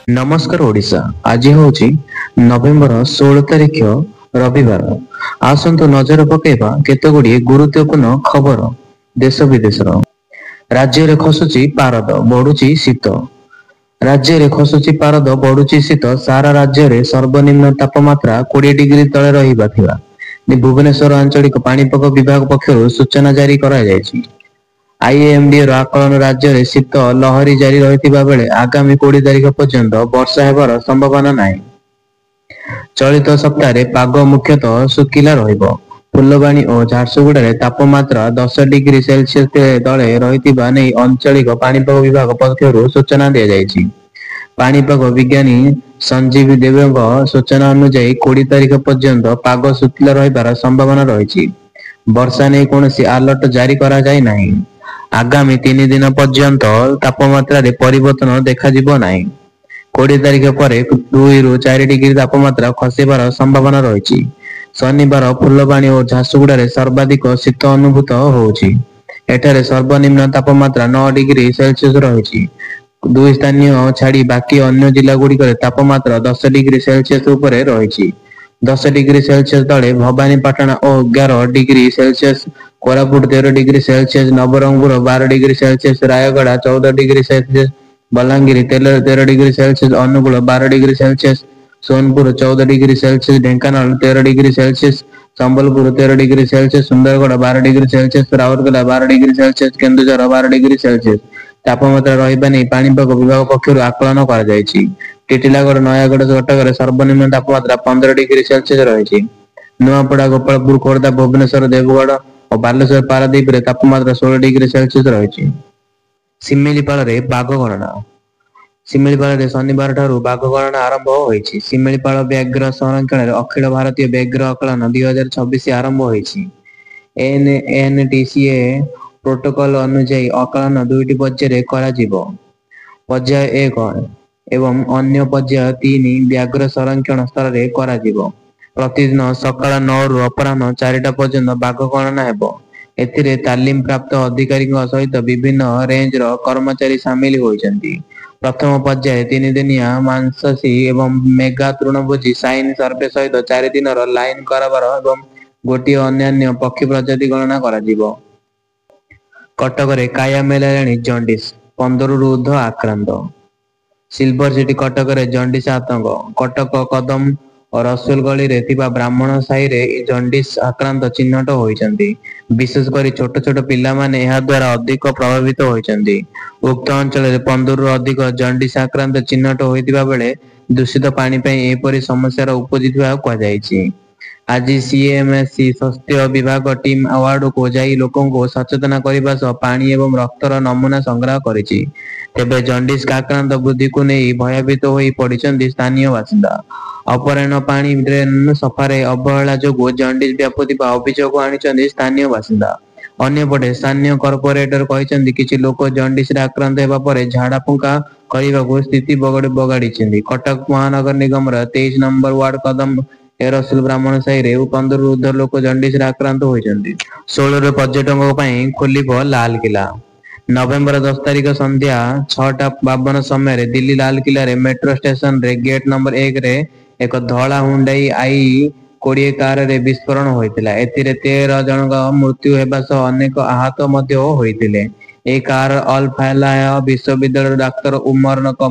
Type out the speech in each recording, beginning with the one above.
ନମସ୍କାର ଓଡ଼ିଶା। ଆଜି ହେଉଛି ନଭେମ୍ବର 16 ତାରିଖ ରବିବାର। ଆସନ୍ତୁ ନଜର ପକାଇବା କେତେ ଗୁଡ଼ିଏ ଗୁରୁତ୍ୱପୂର୍ଣ୍ଣ ଖବର ଦେଶ ବିଦେଶର। ରାଜ୍ୟରେ ଖସୁଛି ପାରଦ, ବଢୁଛି ଶୀତ। ରାଜ୍ୟରେ ଖସୁଛି ପାରଦ, ବଢୁଛି ଶୀତ। ସାରା ରାଜ୍ୟରେ ସର୍ବନିମ୍ନ ତାପମାତ୍ରା 20 ଡିଗ୍ରୀ ତଳେ ରହିବା ଥିବା ଭୁବନେଶ୍ୱର ଆଞ୍ଚଳିକ ପାଣିପାଗ ବିଭାଗ ପକ୍ଷରୁ ସୂଚନା ଜାରି କରାଯାଇଛି। ଆଇଏମଡିର ଆକଳନ ରାଜ୍ୟରେ ଶୀତ ଲହରୀ ଜାରି ରହିଥିବା ବେଳେ ଆଗାମୀ 20 ତାରିଖ ପର୍ଯ୍ୟନ୍ତ ବର୍ଷା ହେବାର ସମ୍ଭାବନା ନାହିଁ। ଚଳିତ ସପ୍ତାହରେ ପାଗ ମୁଖ୍ୟତଃ ଶୁଖିଲା ରହିବ। ଫୁଲବାଣୀ ଓ ଝାରସୁଗୁଡ଼ାରେ ତାପମାତ୍ରା 10 ଡିଗ୍ରୀ ସେଲସିୟସ ତଳେ ରହିଥିବା ନେଇ ଆଞ୍ଚଳିକ ପାଣିପାଗ ବିଭାଗ ପକ୍ଷରୁ ସୂଚନା ଦିଆଯାଇଛି। ପାଣିପାଗ ବିଜ୍ଞାନୀ ସଞ୍ଜୀବ ଦେବଙ୍କ ସୂଚନା ଅନୁଯାୟୀ 20 ତାରିଖ ପର୍ଯ୍ୟନ୍ତ ପାଗ ଶୁଖିଲା ରହିବାର ସମ୍ଭାବନା ରହିଛି। ବର୍ଷା ନେଇ କୌଣସି ଆଲର୍ଟ ଜାରି କରାଯାଇ ନାହିଁ। ଆଗାମୀ 3 ଦିନ ପର୍ଯ୍ୟନ୍ତ ତାପମାତ୍ରାରେ ପରିବର୍ତ୍ତନ ଦେଖାଯିବ ନାହିଁ। 20 ତାରିଖ ପରେ 2ରୁ 4 ଡିଗ୍ରୀ ତାପମାତ୍ରା ଖସିବାର ସମ୍ଭାବନା ରହିଛି। ଶନିବାର ଫୁଲବାଣୀ ଓ ଝାରସୁଗୁଡ଼ାରେ ସର୍ବାଧିକ ଶୀତ ଅନୁଭୂତ ହେଉଛି। ଏଠାରେ ସର୍ବନିମ୍ନ ତାପମାତ୍ରା 9 ଡିଗ୍ରୀ ସେଲସିୟସ ରହିଛି। ଦୁଇ ସ୍ଥାନୀୟ ଛାଡି ବାକି ଅନ୍ୟ ଜିଲ୍ଲାଗୁଡ଼ିକରେ ତାପମାତ୍ରା 10 ଡିଗ୍ରୀ ସେଲସିୟସ ଉପରେ ରହିଛି। 10 ଡିଗ୍ରୀ ସେଲସିୟସ ତଳେ ଭବାନୀପାଟଣା ଓ 11 degree Celsius Koraput, 13 degree Celsius Nabarangpur, 12 degree Celsius Rayagada, 14 degree Celsius Balangir, 13 degree Celsius Angul, 12 degree Celsius Sonepur, 14 degree Celsius Dhenkanal, 13 degree Celsius Sambalpur, 13 degree Celsius Sundargarh, 12 degree Celsius Rourkela, 12 degree Celsius Keonjhar, 12 degree Celsius ତାପମାତ୍ରା ରହିବା ନେଇ ପାଣିପାଗ ବିଭାଗ ପକ୍ଷରୁ ଆକଳନ କରାଯାଇଛି। ଟିଟିଲାଗଡ଼, ନୟାଗଡ଼, କଟକରେ ସର୍ବନିମ୍ନ ତାପମାତ୍ରା 15 ଡିଗ୍ରୀ ସେଲସିୟସ ରହିଛି। ନୂଆପଡ଼ା, ଗୋପାଳପୁର, ଖୋର୍ଦ୍ଧା, ଭୁବନେଶ୍ୱର, ଦେବଗଡ଼ ଓ ବାଲେଶ୍ୱର, ପାରାଦୀପରେ ତାପମାତ୍ରା 16 ଡିଗ୍ରୀ ସେଲସିୟସ ରହିଛି। ଶିମିଳିପାଳରେ ବାଘ ଗଣନା। ଶିମିଳିପାଳରେ ଶନିବାର ଠାରୁ ବାଘ ଗଣନା ଆରମ୍ଭ ହୋଇଛି। ଶିମିଳିପାଳ ବ୍ୟାଘ୍ର ସଂରକ୍ଷଣରେ ଅଖିଳ ଭାରତୀୟ ବ୍ୟାଘ୍ର ଆକଳନ 2026 ଆରମ୍ଭ ହୋଇଛି। ଏନଟିସିଏ ପ୍ରୋଟୋକଲ ଅନୁଯାୟୀ ଆକଳନ ଦୁଇଟି ପର୍ଯ୍ୟାୟରେ କରାଯିବ। ପର୍ଯ୍ୟାୟ 1 ଏବଂ ଅନ୍ୟ ପର୍ଯ୍ୟାୟ 3 ବ୍ୟାଘ୍ର ସଂରକ୍ଷଣ ସ୍ଥଳରେ କରାଯିବ। ପ୍ରତିଦିନ ସକାଳ 9ରୁ ଅପରାହ୍ନ 4ଟା ପର୍ଯ୍ୟନ୍ତ ବାଘ ଗଣନା ହେବ। ଏଥିରେ ତାଲିମ ପ୍ରାପ୍ତ ଅଧିକାରୀଙ୍କ ସହିତ ବିଭିନ୍ନ ରେଞ୍ଜର କର୍ମଚାରୀ ସାମିଲ ହୋଇଛନ୍ତି। ପ୍ରଥମ ପର୍ଯ୍ୟାୟରେ 3 ଦିନିଆ ମାଂସାଶୀ ଏବଂ ମେଗା ତୃଣଭୋଜୀ ସାଇନ ସର୍ଭେ ସହିତ 4 ଦିନର ଲାଇନ କାରବାର ଏବଂ ଗୋଟିଏ ଅନ୍ୟାନ୍ୟ ପକ୍ଷୀ ପ୍ରଜାତି ଗଣନା କରାଯିବ। କଟକରେ କାୟା ମେଲାଇଲାଣି ଜଣ୍ଡିସ୍, 15ରୁ ଉର୍ଦ୍ଧ୍ୱ ଆକ୍ରାନ୍ତ। ସିଲଭର ସିଟି କଟକରେ ଜଣ୍ଡିସ୍ ଆତଙ୍କ। କଟକ କଦମ ଓ ରସୁଲଗଡରେ ଥିବା ବ୍ରାହ୍ମଣ ସାହିରେ ଜଣ୍ଡିସ୍ ଆକ୍ରାନ୍ତ ଚିହ୍ନଟ ହୋଇଛନ୍ତି। ବିଶେଷ କରି ଛୋଟ ଛୋଟ ପିଲାମାନେ ଏହା ଦ୍ୱାରା ଅଧିକ ପ୍ରଭାବିତ ହୋଇଛନ୍ତି। ଉକ୍ତ ଅଞ୍ଚଳରେ 15ରୁ ଅଧିକ ଜଣ୍ଡିସ୍ ଆକ୍ରାନ୍ତ ଚିହ୍ନଟ ହୋଇଥିବା ବେଳେ ଦୂଷିତ ପାଣି ପାଇଁ ଏପରି ସମସ୍ୟାର ଉପୁଜିଥିବା କୁହାଯାଇଛି। ଆଜି ସିଏମସି ସ୍ୱାସ୍ଥ୍ୟ ବିଭାଗ ଟିମ୍ ୱାର୍ଡକୁ ଯାଇ ଲୋକଙ୍କୁ ସଚେତନ କରିବା ସହ ପାଣି ଏବଂ ରକ୍ତର ନମୁନା ସଂଗ୍ରହ କରିଛି। ତେବେ ଜଣ୍ଡିସ୍ ଆକ୍ରାନ୍ତ ବୃଦ୍ଧିକୁ ନେଇ ଭୟଭୀତ ହୋଇ ପଡ଼ିଛନ୍ତି ସ୍ଥାନୀୟ ବାସିନ୍ଦା। ଅପରାହ୍ନ ପାଣି ଡ୍ରେନ ସଫାରେ ଅବହେଳା ଯୋଗୁଁ ଜଣ୍ଡିସ୍ ବ୍ୟାପୁଥିବା ଅଭିଯୋଗ ଆଣିଛନ୍ତି ସ୍ଥାନୀୟ ବାସିନ୍ଦା। ଅନ୍ୟପଟେ ସ୍ଥାନୀୟ କର୍ପୋରେଟର କହିଛନ୍ତି, କିଛି ଲୋକ ଜଣ୍ଡିସରେ ଆକ୍ରାନ୍ତ ହେବା ପରେ ଝାଡା ଫୁଙ୍କା କରିବାକୁ ସ୍ଥିତି ବଗାଡ଼ିଛନ୍ତି। କଟକ ମହାନଗର ନିଗମର 23 ନମ୍ବର ୱାର୍ଡ କଦମ ଏ ରସୁଲ ବ୍ରାହ୍ମଣ ସାହିରେ 15ରୁ ଉର୍ଦ୍ଧ୍ୱ ଲୋକ ଜଣ୍ଡିସରେ ଆକ୍ରାନ୍ତ ହୋଇଛନ୍ତି। 16ରୁ ପର୍ଯ୍ୟଟକଙ୍କ ପାଇଁ ଖୋଲିବ ଲାଲକିଲ୍ଲା। ନଭେମ୍ବର 10 ତାରିଖ ସନ୍ଧ୍ୟା 6:52 ସମୟରେ ଦିଲ୍ଲୀ ଲାଲକିଲ୍ଲାରେ ମେଟ୍ରୋ ଷ୍ଟେସନରେ ଗେଟ୍ ନମ୍ବର 1ରେ ଏକ ଧଳା ହୁଣ୍ଡାଇ i20 କାରରେ ବିସ୍ଫୋରଣ ହୋଇଥିଲା। ଏଥିରେ 13 ଜଣଙ୍କ ମୃତ୍ୟୁ ହେବା ସହ ଅନେକ ଆହତ ମଧ୍ୟ ହୋଇଥିଲେ। ଏହି କାର ଅଲ ଫାଲାହ ବିଶ୍ୱବିଦ୍ୟାଳୟର ଡାକ୍ତର ଉମର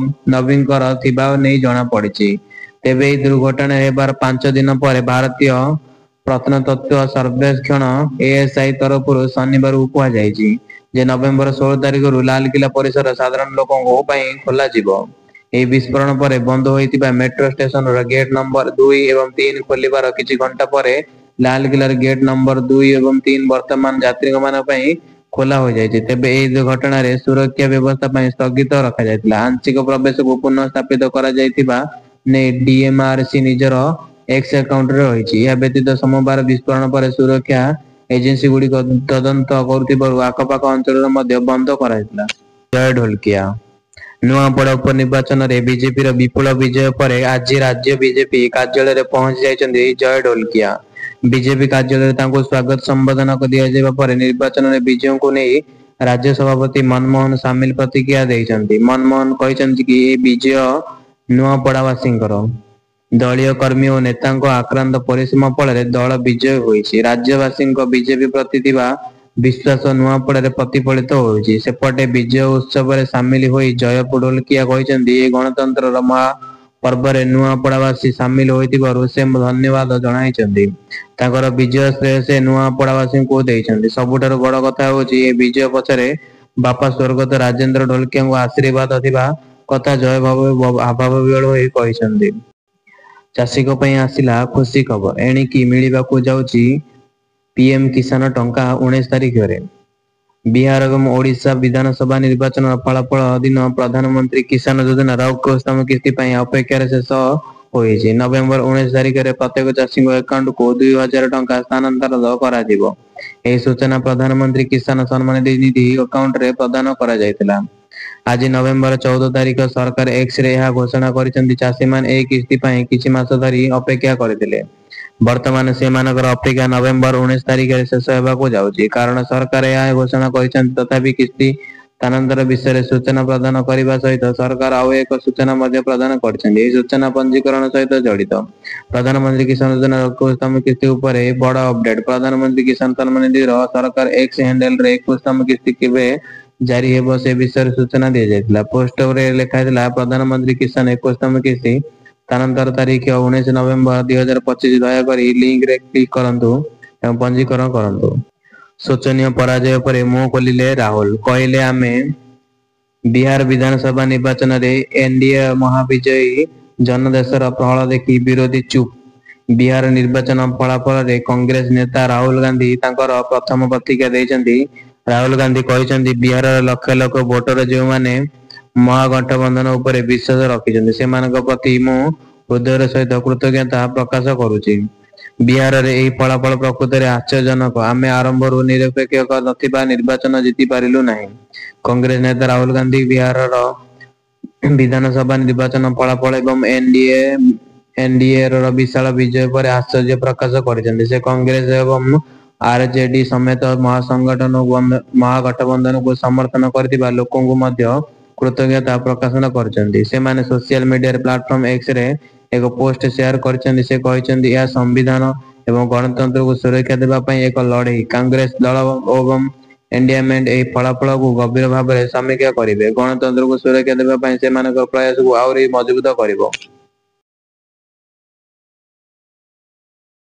ନବୀଙ୍କର ଥିବା ନେଇ ଜଣାପଡ଼ିଛି। ତେବେ ଏହି ଦୁର୍ଘଟଣା ହେବାର 5 ଦିନ ପରେ ଭାରତୀୟ ପ୍ରତ୍ନତତ୍ତ୍ୱ ସର୍ବେକ୍ଷଣ ଏଏସଆଇ ତରଫରୁ ଶନିବାର କୁହାଯାଇଛି ଯେ ନଭେମ୍ବର 16 ତାରିଖରୁ ଲାଲକିଲ୍ଲା ପରିସର ସାଧାରଣ ଲୋକଙ୍କ ପାଇଁ ଖୋଲାଯିବ। ଏହି ବିସ୍ଫୋରଣ ପରେ ବନ୍ଦ ହୋଇଥିବା ମେଟ୍ରୋ ଷ୍ଟେସନର ଗେଟ୍ ନମ୍ବର 2 ଏବଂ 3 ଖୋଲିବାର କିଛି ଘଣ୍ଟା ପରେ ଲାଲକିଲ୍ଲାର ଗେଟ୍ ନମ୍ବର 2 ଏବଂ 3 ବର୍ତ୍ତମାନ ଯାତ୍ରୀମାନଙ୍କ ପାଇଁ ଖୋଲା ହୋଇଯାଇଛି। ତେବେ ଏହି ଘଟଣାରେ ସୁରକ୍ଷା ବ୍ୟବସ୍ଥା ପାଇଁ ସ୍ଥଗିତ ରଖାଯାଇଥିଲା। ଆଂଶିକ ପ୍ରବେଶକୁ ପୁନଃ ସ୍ଥାପିତ କରାଯାଇଥିବା ନେଇ ଡିଏମଆରସି ନିଜର ଏକ୍ସ ଆକାଉଣ୍ଟରେ ରହିଛି। ଏହା ବ୍ୟତୀତ ସୋମବାର ବିସ୍ଫୋରଣ ପରେ ସୁରକ୍ଷା ଏଜେନ୍ସିଗୁଡ଼ିକ ତଦନ୍ତ କରୁଥିବାରୁ ଆଖପାଖ ଅଞ୍ଚଳରେ ମଧ୍ୟ ବନ୍ଦ କରାଯାଇଥିଲା। ଜୟ ଢୋଲକିଆ। ନୂଆପଡ଼ା ଉପନିର୍ବାଚନରେ ବିଜେପିର ବିପୁଳ ବିଜୟ ପରେ ଆଜି ରାଜ୍ୟ ବିଜେପି କାର୍ଯ୍ୟାଳୟରେ ପହଞ୍ଚି ଯାଇଛନ୍ତି ଜୟ ଢୋଲକିଆ। ବିଜେପି କାର୍ଯ୍ୟାଳୟରେ ତାଙ୍କୁ ସ୍ୱାଗତ ସମ୍ବର୍ଦ୍ଧନା ଦିଆଯିବା ପରେ ନିର୍ବାଚନରେ ବିଜୟଙ୍କୁ ନେଇ ରାଜ୍ୟ ସଭାପତି ମନମୋହନ ସାମିଲ ପ୍ରତିକ୍ରିୟା ଦେଇଛନ୍ତି। ମନମୋହନ କହିଛନ୍ତି କି, ଏହି ବିଜୟ ନୂଆପଡ଼ାବାସୀଙ୍କର। ଦଳୀୟ କର୍ମୀ ଓ ନେତାଙ୍କ ଆକ୍ରାନ୍ତ ପରିଶ୍ରମ ଫଳରେ ଦଳ ବିଜୟ ହୋଇଛି। ରାଜ୍ୟବାସୀଙ୍କ ବିଜେପି ପ୍ରତି ଥିବା ବିଶ୍ୱାସ ନୂଆପଡ଼ାରେ ପ୍ରତିଫଳିତ ହୋଇଛି। ସେପଟେ ବିଜୟ ଉତ୍ସବରେ ସାମିଲ ହୋଇ ଜୟ ଢୋଲକିଆ କହିଛନ୍ତି, ଏହି ଗଣତନ୍ତ୍ରର ମହାପର୍ବରେ ନୂଆପଡ଼ାବାସୀ ସାମିଲ ହୋଇଥିବାରୁ ସେ ଧନ୍ୟବାଦ ଜଣାଇଛନ୍ତି। ତାଙ୍କର ବିଜୟ ଶ୍ରେୟ ସେ ନୂଆପଡ଼ାବାସୀଙ୍କୁ ଦେଇଛନ୍ତି। ସବୁଠାରୁ ବଡ଼ କଥା ହେଉଛି ଏହି ବିଜୟ ପଛରେ ବାପା ସ୍ୱର୍ଗତ ରାଜେନ୍ଦ୍ର ଢୋଲକିଆଙ୍କ ଆଶୀର୍ବାଦ ଥିବା କଥା ଜୟ ଭାବବିହ୍ୱଳ ହୋଇ କହିଛନ୍ତି। ଚାଷୀଙ୍କ ପାଇଁ ଆସିଲା ଖୁସି ଖବର, ଏଣିକି ମିଳିବାକୁ ଯାଉଛି ପିଏମ କିଷାନ ଟଙ୍କା 19 ତାରିଖରେ। ବିହାର ଏବଂ ଓଡ଼ିଶା ବିଧାନସଭା ନିର୍ବାଚନର ଫଳାଫଳ ଦିନ ପ୍ରଧାନମନ୍ତ୍ରୀ କିଷାନ ଯୋଜନାର 21ତମ କିସ୍ତି ପାଇଁ ଅପେକ୍ଷାର ଶେଷ ହୋଇଛି। ନଭେମ୍ବର 19 ତାରିଖରେ ପ୍ରତ୍ୟେକ ଚାଷୀଙ୍କ ଆକାଉଣ୍ଟକୁ 2000 ଟଙ୍କା ସ୍ଥାନାନ୍ତର କରାଯିବ। ଏହି ସୂଚନା ପ୍ରଧାନମନ୍ତ୍ରୀ କିଷାନ ସମ୍ମାନ ନିଧି ଆକାଉଣ୍ଟରେ ପ୍ରଦାନ କରାଯାଇଥିଲା। ଆଜି ନଭେମ୍ବର 14 ତାରିଖ ସରକାର ଏକ୍ସରେ ଏହା ଘୋଷଣା କରିଛନ୍ତି। ଚାଷୀମାନେ ଏହି କିସ୍ତି ପାଇଁ କିଛି ମାସ ଧରି ଅପେକ୍ଷା କରିଥିଲେ। ବର୍ତ୍ତମାନ ସେମାନଙ୍କର ଅପେକ୍ଷା ନଭେମ୍ବର 19 ତାରିଖରେ ଶେଷ ହେବାକୁ ଯାଉଛି। କାରଣ ସରକାର ଏହା ଘୋଷଣା କରିଛନ୍ତି। ତଥାପି କିସ୍ତି ସ୍ଥାନାନ୍ତର ବିଷୟରେ ସୂଚନା ପ୍ରଦାନ କରିବା ସହିତ ସରକାର ଆଉ ଏକ ସୂଚନା ମଧ୍ୟ ପ୍ରଦାନ କରିଛନ୍ତି। ଏହି ସୂଚନା ପଞ୍ଜୀକରଣ ସହିତ ଜଡ଼ିତ। ପ୍ରଧାନମନ୍ତ୍ରୀ କିଷାନ ଯୋଜନାର 21ତମ କିସ୍ତି ଉପରେ ବଡ଼ ଅପଡେଟ୍। ପ୍ରଧାନମନ୍ତ୍ରୀ କିଷାନ ସମ୍ମାନ ନିଧିର ସରକାର ଏକ୍ସ ହ୍ୟାଣ୍ଡେଲରେ 21ତମ କିସ୍ତି କେବେ ଜାରି ହେବ ସେ ବିଷୟରେ ସୂଚନା ଦିଆଯାଇଥିଲା। ପୋଷ୍ଟରେ ଲେଖାଯାଇଥିଲା, ପ୍ରଧାନମନ୍ତ୍ରୀ କିଷାନ 21ତମ କିସ୍ତି ସ୍ଥାନାନ୍ତର ତାରିଖ 19 ନଭେମ୍ବର 2025। ଦୟାକରି ଲିଙ୍କରେ କ୍ଲିକ୍ କରନ୍ତୁ ଏବଂ ପଞ୍ଜୀକରଣ କରନ୍ତୁ। ଶୋଚନୀୟ ପରାଜୟ ପରେ ମୁହଁ ଖୋଲିଲେ ରାହୁଲ, କହିଲେ ଆମେ ବିହାର ବିଧାନସଭା ନିର୍ବାଚନରେ ଏନଡିଏ ମହାବିଜୟୀ, ଜନାଦେଶର ଫଳ ଦେଖି ବିରୋଧୀ ଚୁପ୍। ବିହାର ନିର୍ବାଚନ ଫଳାଫଳରେ କଂଗ୍ରେସ ନେତା ରାହୁଲ ଗାନ୍ଧୀ ତାଙ୍କର ପ୍ରଥମ ପ୍ରତିକ୍ରିୟା ଦେଇଛନ୍ତି। ରାହୁଲ ଗାନ୍ଧୀ କହିଛନ୍ତି, ବିହାରର ଲକ୍ଷ ଲକ୍ଷ ଭୋଟର ଯେଉଁମାନେ ମହାଗଠବନ୍ଧନ ଉପରେ ବିଶ୍ୱାସ ରଖିଛନ୍ତି, ସେମାନଙ୍କ ପ୍ରତି ମୁଁ ହୃଦୟର ସହିତ କୃତଜ୍ଞତା ପ୍ରକାଶ କରୁଛି। ବିହାରରେ ଏହି ଫଳାଫଳ ପ୍ରକୃତରେ ଆଶ୍ଚର୍ଯ୍ୟଜନକ। ଆମେ ଆରମ୍ଭରୁ ନିରପେକ୍ଷ ନଥିବା ନିର୍ବାଚନ ଜିତି ପାରିଲୁ ନାହିଁ। କଂଗ୍ରେସ ନେତା ରାହୁଲ ଗାନ୍ଧୀ ବିହାରର ବିଧାନସଭା ନିର୍ବାଚନ ଫଳାଫଳ ଏବଂ ଏନଡିଏର ବିଶାଳ ବିଜୟ ପରେ ଆଶ୍ଚର୍ଯ୍ୟ ପ୍ରକାଶ କରିଛନ୍ତି। ସେ କଂଗ୍ରେସ ଏବଂ ଆରଜେଡି ସମେତ ମହାଗଠବନ୍ଧନକୁ ସମର୍ଥନ କରିଥିବା ଲୋକଙ୍କୁ ମଧ୍ୟ କୃତଜ୍ଞତା ପ୍ରକାଶ କରିଛନ୍ତି। ସେମାନେ ସୋସିଆଲ ମିଡିଆ ପ୍ଲାଟଫର୍ମ ଏକ୍ସରେ ଏକ ପୋଷ୍ଟ ସେୟାର କରିଛନ୍ତି। ସେ କହିଛନ୍ତି, ଏହା ସମ୍ବିଧାନ ଏବଂ ଗଣତନ୍ତ୍ରକୁ ସୁରକ୍ଷା ଦେବା ପାଇଁ ଏକ ଲଢ଼େଇ। କଂଗ୍ରେସ ଦଳ ଏବଂ ଇଣ୍ଡିଆ ମେଣ୍ଟ ଏହି ଫଳାଫଳକୁ ଗଭୀର ଭାବରେ ସମୀକ୍ଷା କରିବେ। ଗଣତନ୍ତ୍ରକୁ ସୁରକ୍ଷା ଦେବା ପାଇଁ ସେମାନଙ୍କର ପ୍ରୟାସକୁ ଆହୁରି ମଜବୁତ କରିବ।